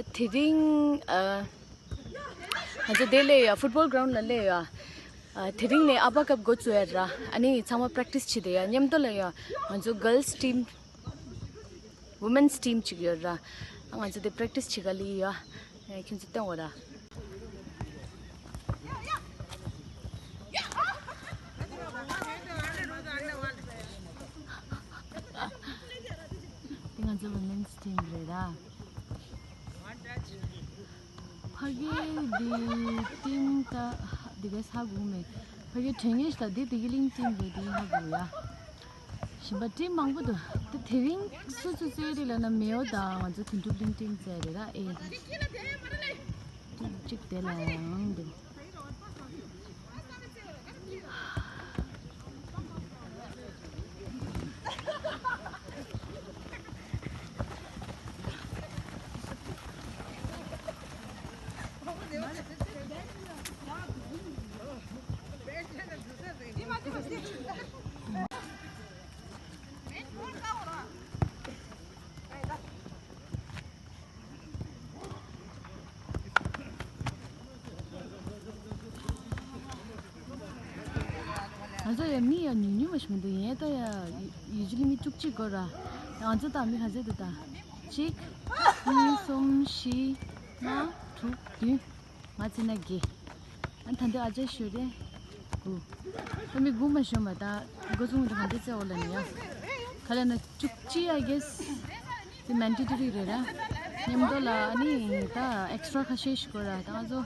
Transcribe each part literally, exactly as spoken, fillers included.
དེ་རིང་ཨ། ང་ཚོ་དེ་སླེབས་ཡོད། ཕུཊ་བོལ་གྷ་རའུན་ཌི་ལ་སླེབས་ཡོད། ཨ། དེ་རིང་ནས་ཨ་པ་ཀབ་འགོ་བཙུགས་ཡ་ར། ཨ་ནི་ཚང་མ་པེ་རེག་ཊི་སི་བྱེད་བསྡད་ཡོད། མཉམ་དུ་ལ་ཡོད། ང་ཚོ་གྷརལ་སི་ཊིམ། ཝུ་མེན་སི་ཊིམ་གཅིག་ཡོད་ར། ང་ཚོ་དེ་པེ་རེག་ཊི་སི་བྱེད་ག་སླེབས་ཡོད། ཨ། ཁྱོད་ཚོ་སྟོན་འོ་ར། དེ་ང་ཚོ་ཝུ་མེན་སི་ཊིམ་རེད་ར། ཕ་གི་འདི་ཊིམ་ད་འདི་ག་ཧ་གོ་མེད། ཕ་གི་དྲན་ངེས་ཤིག་ད། འདི་བདེ་སྐྱིད་གླིང་ཊིམ་རེད། འདི་ཧ་གོ་ཡ། གཞན་པ་ཊིམ་མང་པོ་འདུག། དེ་དེ་རིང་སུ་ཚོ་རྩེ་རེད་ལབ་ན། མེའོ་དང་ང་ཚོ་དོན་གྲུབ་གླིང་ཊིམ་རྩེ་རེད་ར། ཨེ། གཅིག་དེ་ལ་ཡང་འདུག། ང་ཚོ་ཡ་མི་ཡ་ཉུང་ཉུང་མ་ཞིག་མི་འདུག། ཡིན་ད་ཡ་ཡུ་ཇུ་ལི་མི་བཅུ་གཅིག་སྐོར་ར། ང་ཚོ་དང་མི་ག་ཚོད་འདུག་ད། གཅིག་གཉིས། གསུམ། བཞི། ལྔ། དྲུག་བདུན། ང་ཚེ་ན་དགེ། ཨ་ད་འདི་ཨ་ཅག་ཤོད་རེད། དགུ། ཨ་མི་དགུ་མ་ཤོད་མ་ད། འགོ་བཙུགས་འདི་ག་འདི་རྩེ་འོ་ལ་ནི་ཡ། ག་ལ་ན་བཅུ་གཅིག་I guess། དེ་མན་ཌེ་ཊོ་རི་རེད་ར། མཉམ་དུ་ལ་ཨ་ནི་ད་ཨེག་སི་ཊ་ར་ཁ་ཤས་ཤིག་དགོས་ར། ད་ང་ཚོ་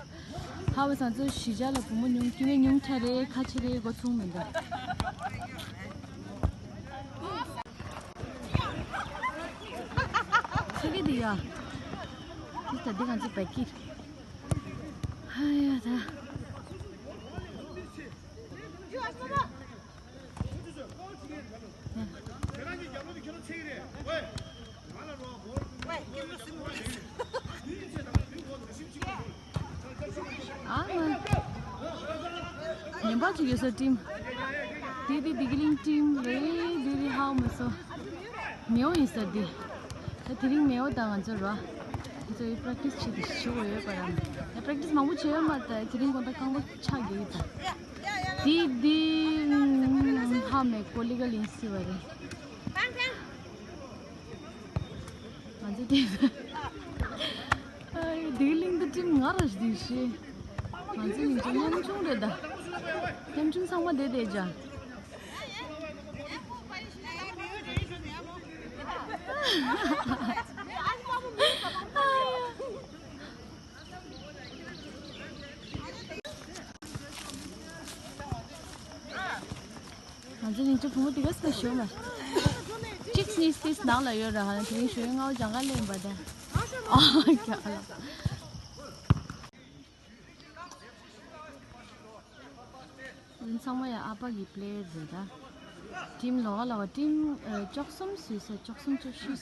ཧ་བ་སང་ཚོ་གཞིས་ཆགས་ལ་བུ་མོ་ཉུང་སྐྱེ་དམན་ཉུང་ཆ་རེད། ཁ་ཆེ་རེད། འགོ་ཚུགས་མི་འདུག། ཆེ་གི་འདི་ཡ། དེ་ད་འདི་ང་ཚོ་བད་ཀི། ཧ་ཡ་ད། ཨ་ང་། ངན་པ་ཅིག་ཡོད་ས་ཊིམ། དེ་དེ་བདེ་སྐྱིད་གླིང་ཊིམ་རེད། དེ་རེད་ཧ་མ་སོ། མེའོ་ཡིན་ས་དེ། ད་དེ་རིང་མེའོ་དང་ང་ཚོ་ར། ང་ཚོ་ཡི་པེ་རེག་ཊི་སི་བྱེད་དེ་ཞུ་འོ་ཡོད་པ་ར། ད་པེ་རེག་ཊི་སི་མང་པོ་བྱེད་ཡོད་མ་ད། དེ་རིང་དགོང་དག་རྐང་པ་ཆག་གི་ཡིན་ད། དེ་དེ་ཧ་མེ་པོ་ལི་ག་ལིན་སི་བ་རེད། ང་ཚོ་དེ། ཨ་བདེ་སྐྱིད་གླིང་དུ་ཊིམ་ང་ར་ཞིག་ཤེས། ང་ཚོ་མིང་ཆུང་ཉམ་ཆུང་རེད་ད། ཉམ་ཆུང་ཚང་མ་བསྡད་བསྡད་ཅག། ང་ཚོ་ཉིན་གཅིག་བུ་མོ་དེ་ག་ས་ཞོག་ལ། གཅིག་གཉིས་ཏིས་ནང་ལ་ཡོད་ར། ཧ་ལམ་དེ་རིང་ཞོགས་ཡོན་ལྔ་པ་ལྗང་ཁ་ལེན་པ་དང་། ཨ་ཀྱ་ལ། ཚང་མ་ཡང་ཨ་ཕ་གི་པི་ལེ་ཡར་རེད་ད། ཊིམ་ལོགས་ལ་བ་ཊིམ་ཨ་བཅུ་གསུམ་བཟོས་ས། བཅུ་གསུམ་བཅུ་བཞི།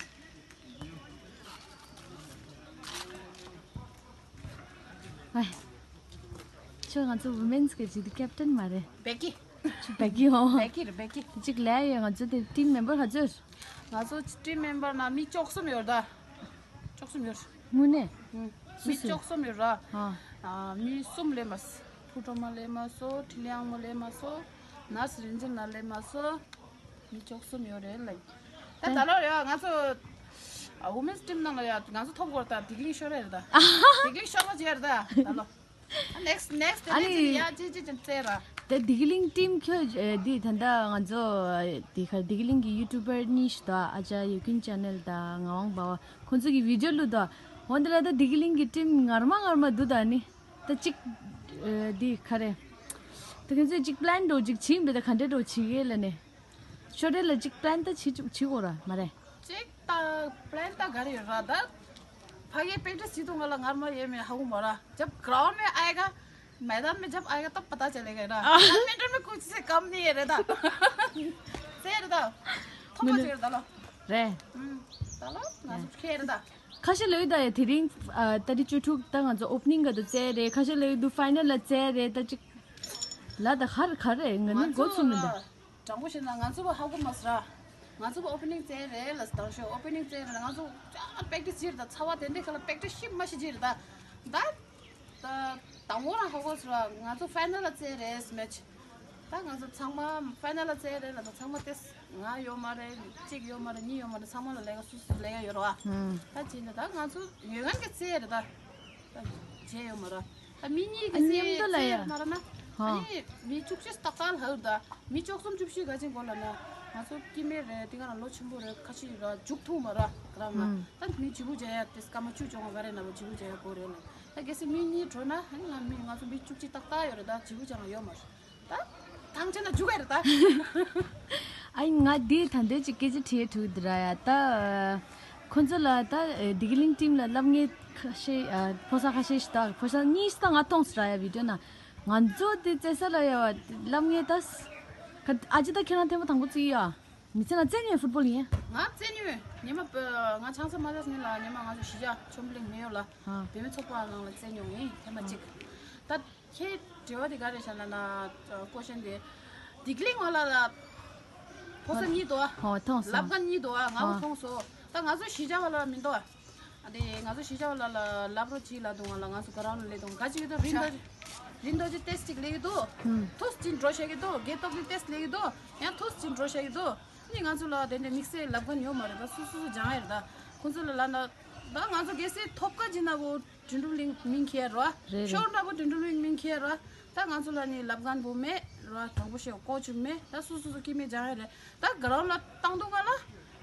ཨའི། ཁྱོད་ང་ཚོ་ཝུ་མེན་སི་གི་ཇི་དུ་ཀེབ་ཊན་མ་རེད། བེ་ཀི། ཁྱོད་བེ་ཀི་ཧོ། བེ་ཀི་རེད། བེ་ཀི། གཅིག་ལས་ཡོད། ང་ཚོ་དེ་ཊིམ་མེམ་བར་ག་ཚོད་ཡོད། ང་ཚོ་ཊིམ་མེམ་བར་ན་མི་བཅུ་གསུམ་ཡོད་ད། བཅུ་གསུམ་ཡོད། དངོས་གནས། ཨུ། སུ་མི་སུ། བཅུ་གསུམ་ཡོད་ར། ཨ། ཨ། མི་གསུམ་ལེན་མ་སོ། ཕུ་ཀྲོ་མ་ལེན་མ་སོ། ཁྲི་ལིའང་མོ་ལེན་མ་སོ། ནར་སི་རིན་ཆེན་ལགས་ལེན་མ་སོ། མི་བཅུ་གསུམ་ཡོད་རེད་ལ། ད་ད་ལོ་ཡ་ང་ཚོ་ཨ་ཝུ་མེན་སི་ཊིམ་ནང་ལ་ཡ་ང་ཚོ་ཐོབ་དགོས་རེད་ད། བདེ་སྐྱིད་གླིང་ཤོར་རེད་ད། བདེ་སྐྱིད་གླིང་ཤོར་བ་བྱས་རེད་ད་ད་ལོ། ནེག་སི་ཊི་ནེག་སི་ཊི་ཨ་ནི། ཡ་ཅི་ཅི་ཅི་ཙེ་ར། ད་བདེ་སྐྱིད་གླིང་ཊིམ་ཁྱོད་ཨ་འདི་ད་ལྟ་ང་ཚོ་ཨ་འདི་ག་བདེ་སྐྱིད་གླིང་གི་ཡུ་ཊུབ་པར་གཉིས་ཤིག་དང་། ཨ་ཅག་ཡོ་ཀིན་ཆེ་ནལ་དང་ངག་དབང་འབའ་བ་ཁོང་ཚོ་གི་བི་ཌི་ཡོ་བླུགས་དང་། འོན་ཏེ་ལ་ད་བདེ་སྐྱིད་གླིང་གི་ཊིམ་ངར་མ་ངར་མ་འདུག་ད་ནི། ད་གཅིག་ཨ་འདི་ག་རེ། ད་ཁྱོད་ཚོས་གཅིག་པི་ལན་འདྲ་བོ་གཅིག་བྱིན་པས། ད་ག་འདྲ་འདྲ་བོ་བྱེད་ཀྱི་ལ་ནི། ཤོ་ཏེ་ལ་གཅིག་པི་ལན་ད་བྱེད་བཅུག་བྱེད་དགོས་ར་མ་རེད། གཅིག་ད་པི་ལན་ད་ག་རེ་ཡོད་ར་ད། ཕ་གིའི་པེ་ཀྲི་སི་བྱེད་དུས་ང་ལ་ངར་མ་ཡོད་མེད་ཧ་གོ་མ་ར། ཇབ་གྷ་རའུན་ཌི་མེ་ཨའེ་ག། मैदान में जब आएगा तब पता चलेगा ना। बैडमिंटन में कुछ से कम नहीं है रे दा। सही रे दा। ཐོག་མ་ཅིག་ད་ལོ། རེད། ད་ལོ་ང་ཚོ་ཁེ་རེད་ད། ཁ་ཤས་ལོས་ད་ཡ་དེ་རིང་ཨ་ད་རེས་བཅུ་དྲུག་ད་ང་ཚོ་ཨོ་པ་ནིང་ག་ད་རྩེ་རེད། ཁ་ཤས་ལོས་འདུག་ཕའི་ནལ་ལ་རྩེ་རེད། ད་ཅིག་ལ་ད་ཧར་ག་རེ་ང་ནི་འགོ་ཚུགས་མི་འདུག། དྲང་པོ་བཤད་ན་ང་ཚོ་བ་ཧ་གོ་མ་སོང་ར། ང་ཚོ་ཨོ་པེ་ནིང་རྩེད་རེད་ལ། དང་ཤོ་ཨོ་པེ་ནིང་རྩེད་རེད་ལ། ང་ཚོ་ཅག་པེག་ཊི་སི་བྱེད་རེད་ད། ཚ་བ་དེ་འདྲའི་ཁ་ལ་པེག་ཊི་སི་ཤི་མ་ཤི་བྱེད་རེད་ད། ད་ད་དང་པོ་རང་ཧ་གོ་སོང་ར། ང་ཚོ་ཕའི་ནལ་ལ་རྩེད་རེད་མེ་ཆི། ད་ང་ཚོ་ཚང་མ་ཕའི་ནལ་ལ་རྩེད་རེད་ལ། ད་ཚང་མ་ཏེས་ང་ཡོད་མ་རེད། གཅིག་ཡོད་མ་རེད། གཉིས་ཡོད་མ་རེད། ཚང་མ་ལ་ལས་ཀ་སུ་སུ་ལས་ཀ་ཡོད་ར་བ། ད་བྱས་ན་ད་ང་ཚོ་ཡོད་མཁན་གྱི་རྩེད་རེད་ད། ད་བྱས་ཡོད་མ་ར། ད་མི་གཉིས་ཀྱི་ཨ་མཉམ་དུ་ལ་ཡ། རྩེད་མ་ར་ན། ཧ། ཨ་ནི་མི་བཅུ་གཅིག་ཏག་ཏག་ལྷག་ད། མི་བཅུ་གསུམ་བཅུ་བཞི་ག་ཅིག་གོ་ལ་ན། ང་ཚོ་སྐྱེ་དམན་རེད། དེ་ག་རང་ལོ་ཆེན་པོ་རེད། ཁ་ཤས་ར་མཇུག་ཐུག་མ་ར་རང་ང་། ད་མི་བརྗེ་པོ་བྱ་ཡ་དེ་སྐར་མ་བཅུ་བཅོ་ལྔ་ག་རེ་ན་བོ་བརྗེ་པོ་བྱ་ཡ་གོ་རེད་ལ། ད་གལ་སྲིད་མི་གཉིས་འགྲོ་ན་ཨ་ནི་ང་མི་ང་ཚོ་མི་བཅུ་གཅིག་ཏག་ཏག་ཡོད་རེད། ད་བརྗེ་པོ་བྱ་ང་ཡོད་མ་རེད། ད་ཐང་ཆེན་ན་འཇུག་ག་རེད་ད། ཨ་ཡིན་ང་དེ་ད་འདོད་ཅིག་སྐད་ཆ་དྲིས་ཐུབ་དེ་ར་ཡ། ད་ཁོ་ཚོ་ལ་ད་བདེ་སྐྱིད་གླིང་ཊིམ་ལ་སློབ་གཉེར་ཁ་ཤས་ཕོ་གསར་ཁ་ཤས་ཤིག་ད་ཕོ་གསར་གཉིས་ཤིག་ད་ང་མཐོང་སོང་ར་ཡ། བི་ཌི་ཡོ་ན་ང་ཚོ་དེ་རྩེད་ས་ལ་ཡ་བ་སློབ་གཉེར་ད་ཨ་ཅེ་ད་ཁྱེད་རང་ཐེངས་མ་དང་པོ་རྩེ་ཡ། མི་ཚེ་ན་རྩེད་མྱོང་ཡ་ཕུཊ་བོལ་ཡིན། ང་རྩེད་མྱོང་ཡོད། ཉི་མ་ང་ཆང་ས་མ་ཟ་ནི་ལ་ཉི་མ་ང་ཚོ་གཞིས་ཆགས་ཆོམ་གླིང་མེ་ཡོ་ལ་ཨ་བུད་མེད་ཚོགས་པ་ནང་ལ་རྩེད་མྱོང་ཡིན་ཐེངས་མ་གཅིག་ད་ཁྱེད་དྲི་བ་དེ་ག་རེ་བྱས་ན་ན་ཀོ་ཤན་དེ་བདེ་སྐྱིད་གླིང་བ་ལ་ལ་ཕོ་གསར་གཉིས་འདུག་ཨ། ཧོ་མཐོང་སོང་། ལབ་མཁན་གཉིས་འདུག་ཨ། ང་ཧོ་མཐོང་སོང་། ད་ང་ཚོ་གཞིས་ཆགས་བ་ལ་མི་འདུག་ཨ། ཨ་དེ་ང་ཚོ་གཞིས་ཆགས་བ་ལ་ལ་ལབ་རོགས་གྱིས་ལབ་འདུག་ང་ལ་ང་ཚོ་ག་རང་ལ་སླེབས་འདུག་ག་ཅིག་གི་འདུག་རིན་དོ་རིན་དོ་ཅི་ཏེས་ཅིག་སླེབས་ཀྱི་འདུག་ཐུགས་ཅིག་འགྲོ་བཤད་ཀྱི་འདུག་དགེ་སྟོབས་ཅི་ཏེས་སླེབས་ཀྱི་འདུག་ཡང་ཐུགས་ཅིག་འགྲོ་བཤད་ཀྱི་འདུག་ནི་ང་ཚོ་ལ་དེ་འདྲའི་དམིགས་བསལ་ལབ་མཁན་ཡོད་མ་རེད། ད་སུ་སུ་སུ་སྦྱང་ཡ་རེད། ད་ཁོང་ཚོ་ལ་ལབ་ན་ད་ང་ཚོ་གལ་སྲིད་ཐོབ་ཀ་ཅིག་ན་བོ་དོན་གྲུབ་གླིང་མིང་ཁྱེར་རོ། རེད་རེད། ཤོར་ན་བོ་དོན་གྲུབ་གླིང་མིང་ཁྱེར་རོ། ད་ང་ཚོ་ལ་ནི་ལབ་མཁན་བོ་མེད་རོ། དྲང་པོ་བཤད་ཀོ་ཅིག་མེད། ད་སུ་སུ་སུ་སྐྱེ་དམན་སྦྱང་ཡ་རེད། ད་ག་རང་ལ་བཏང་འདུག་ག་ལ།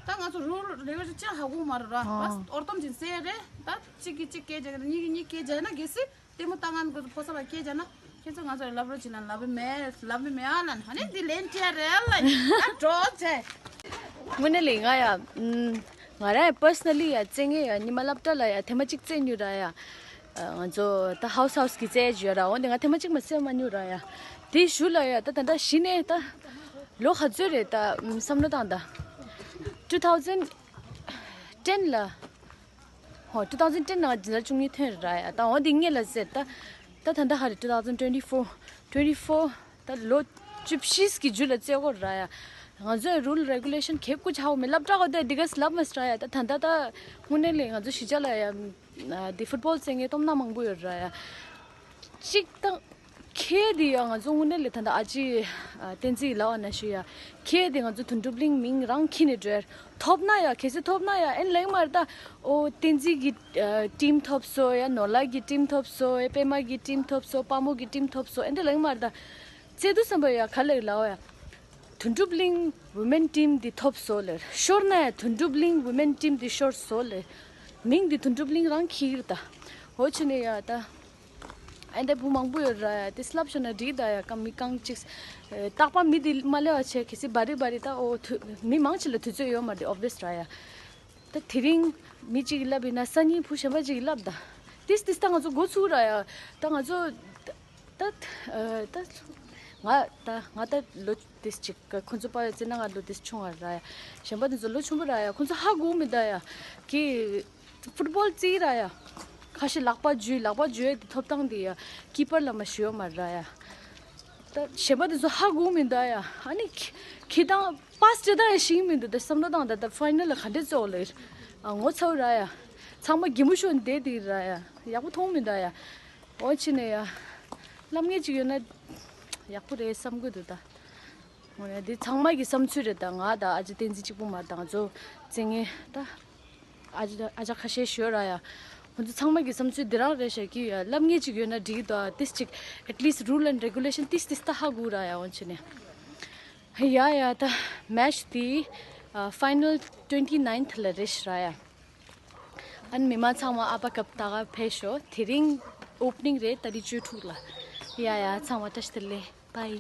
ད་ང་ཚོ་རུལ་རེ་ག་ཅིག་ཧ་གོ་མ་རེད་རོ། ཨ། ད་ཨོར་ཏོམ་ཅིག་ཟེར་རེད། ད་གཅིག་གིས་གཅིག་སྐད་རྒྱག་གི་རེད། གཉིས་གིས་གཉིས་སྐད་རྒྱག་ན་གལ་སྲིད་ལྟད་མོ་ལྟ་མཁན་ཁོ་ཚོ་ཕོ་གསར་ལ་སྐད་རྒྱག་ན་ཁྱེད་ཚོ་ང་ཚོ་ལ་ལབ་རོགས་གྱིས་ལབ་ན་ལབ་མེད་ལབ་མེད་མེད་ཨ་ལབ་ན་ཨ་ནི་འདི་ལན་སྤྲད་རེད་ལ་ཡིན་ད་འགྲོ་བྱས། དངོས་གནས་ལས་ང་ཡ་ང་རང་ཡ་པར་སོ་ན་ལི་ཡ་རྩེད་མཁན་ཡ་ཉི་མ་སློབ་གྲྭ་ལ་ཡ་ཐེངས་མ་གཅིག་རྩེད་མྱོང་ར་ཡ། ང་ཚོ་ད་ཧའུ་སི་ཧའུ་སི་གི་རྩེད་ཡ་ཡོད་ར། འོན་ཏེ་ང་ཐེངས་མ་གཅིག་མ་རྩེད་མ་མྱོང་ར་ཡ། དེའི་གཞུག་ལ་ཡ་ད་ད་ད་གཞི་ནས་ད་ལོ་ག་ཚོད་རེད་ད་བསམ་བློ་བཏང་ད། two thousand ten ལ། ཧོ། two thousand ten ནང་འཛིན་གྲྭ་བཅུ་གཉིས་ཐོན་ར་ཡ། ད་འོ་འདི་སྔས་ལ་ཟེར་ད། ད་ད་ད་ཧ་རེ་two thousand twenty four twenty four ད་ལོ་བཅུ་བཞི་གི་རྒྱུད་ལ་རྩེ་གོ་ར་ཡ། ང་ཚོའི་rule regulation ཁེབ་ཀུ་ཆའོ་མེ་སློབ་གྲྭ་གོ་ད་འདི་ག་སླབ་མ་སྲ་ཡ། ད་ད་ད་ད་དངོས་གནས་ལས་ང་ཚོ་གཞིས་ཆགས་ལ་ཡ་འདི་ཕུཊ་བོལ་རྩེ་མཁན་སྟོབས་ན་མང་པོ་ཡོད་ར་ཡ། གཅིག་ད། ཁེ་དེ་ཡང་ང་ཚོ་དངོས་གནས་ལས་ད་ལྟ་ཨ་ཅེ་བསྟན་འཛིན་ལགས་ན་ཞུ་ཡ། ཁེ་དེ་ང་ཚོ་དོན་གྲུབ་གླིང་མིང་རང་ཁྱེར་ནས་འགྲོ་ཡ། ཐོབ་ན་ཡ་གལ་སྲིད་ཐོབ་ན་ཡ་ཨེ་ལེགས་མ་རེད་ད། ཨོ་བསྟན་འཛིན་གྱི་ཊིམ་ཐོབ་སོ་ཡ། ནོར་ལྷ་གི་ཊིམ་ཐོབ་སོ་ཡ། པད་མ་གི་ཊིམ་ཐོབ་སོ། དཔའ་མོ་གི་ཊིམ་ཐོབ་སོ་ཨེ་འདྲ་ལེགས་མ་རེད་ད། རྩེད་དུས་བསམ་པ་ཡ་ག་ལེགས་ལའོ་ཡ། དོན་གྲུབ་གླིང་ཝི་མེན་ཊིམ་འདི་ཐོབ་སོ་ལེ། ཤོར་ན་ཡ་དོན་གྲུབ་གླིང་ཝི་མེན་ཊིམ་འདི་ཤོར་སོ་ལེ། མིང་འདི་དོན་གྲུབ་གླིང་རང་ཁྱེར་ད། ཨོ་ཆེ་ནས་ཡ་ད། ཨ་འདྲ་བུ་མང་པོ་ཡོད་ར་ཡ། དེ་སླབ་ཤོར་ན་འགྲིག་ད་ཡ། ཀ་མི་རྐང་གཅིག་ཨེ་རྟག་པར་མི་དེ་མ་སླེབས་པ་བྱས་གལ་སྲིད་བ་རི་བ་རི་ད་ཨོ་ཐུ་མི་མང་ཆེ་ལ་དུས་ཚོད་ཡོད་མ་རེད། ཨོབ་བི་ཡ་སི་ར་ཡ། ད་དེ་རིང་མི་གཅིག་གིས་སླབ་ཡིན་ན་སང་ཉིན་བུ་གཞན་པ་གཅིག་གིས་སླབ་ད། ཏིས་ཏིས་ད་ང་ཚོ་འགོ་ཚུགས་ར་ཡ། ད་ང་ཚོ་ད་ད་ཨེ་ད་ང་ད་ང་ད་ལོ་ཏིས་གཅིག་ཁོ་ཚོ་པ་ཡོད་ཚེ་ན་ང་ལོ་ཏིས་ཆུང་བ་ར་ཡ། གཞན་པ་དེ་ཚོ་ལོ་ཆུང་པོ་ར་ཡ། ཁོ་ཚོ་ཧ་གོ་མི་ད་ཡ། གི་ཕུཊ་བོལ་རྩེ་ར་ཡ། ཁ་ཤས་ལག་པ་འཇུས། ལག་པ་འཇུས་ཏེ་ཐོབ་ཐང་དེ་ཡ་ཀི་པར་ལ་མ་ཞུ་ཡོད་མ་ར་ཡ། ད་གཞན་པ་དེ་ཚོ་ཧ་གོ་མི་འདུག་ཡ། ཨ་ནི་ཁྱི་ཁྱི་དང་པ་སི་ཏྲེ་དང་ཡ་ཤེས་མི་འདུག་ད་བསམ་བློ་བཏང་ད། ད་ཕའི་ནལ་ལ་ག་འདྲས་རྩེ་འོ་ལེ། ཨ་ངོ་ཚ་བོ་ར་ཡ། ཚང་མ་གད་མོ་ཤོར་བསྡད་དེ་ར་ཡ། ཡག་པོ་མཐོང་མི་འདུག་ཡ། འོ་ཕྱི་ནས་ཡ། སླབ་མཁན་ཅིག་ཡོད་ན་ཡག་པོ་རེད་བསམ་གི་འདུག་ད། འོ་ཡ་འདི་ཚང་མ་གི་བསམ་ཚུལ་རེད་ད། ང་དང་ཨ་ཅེ་བསྟན་འཛིན་གཅིག་པུ་མ་རེད་ད། ང་ཚོ་རྩེད་མཁན་ད་ཨ་ཅེ་ཨ་ཅག་ཁ་ཤས་ཞོལ་ར་ཡ། ཁོ་ཚོ་ཚང་མ་གི་བསམ་ཚུལ་འདི་རང་རེད་ཤག་གི་ཡ། སླབ་མཁན་ཅིག་ཡོད་ན་འགྲིག་གི་འདུག་ཏིས་ཅིག at least rule and regulation ཏིས་ཏིས་ད་ཧ་གོ་ར་ཡ། འོ་ཕྱི་ནས་ཡ་ཡ་ད་མེ་ཆི་དེ་ཕའི་ནལ་twenty ninth ལ་རེད་ཤག་ར་ཡ། ཨ་ནི་མི་མང་ཚང་མ་ཨ་པ་ཀབ་ད་ག་ཕེབས་ཤོག་དེ་རིང་ཨོ་པ་ནིང་རེད། ད་རིང་བཅུ་དྲུག་ལ། ཡ་ཡ་ཚང་མ་བཀྲ་ཤིས་བདེ་ལེགས། Bye.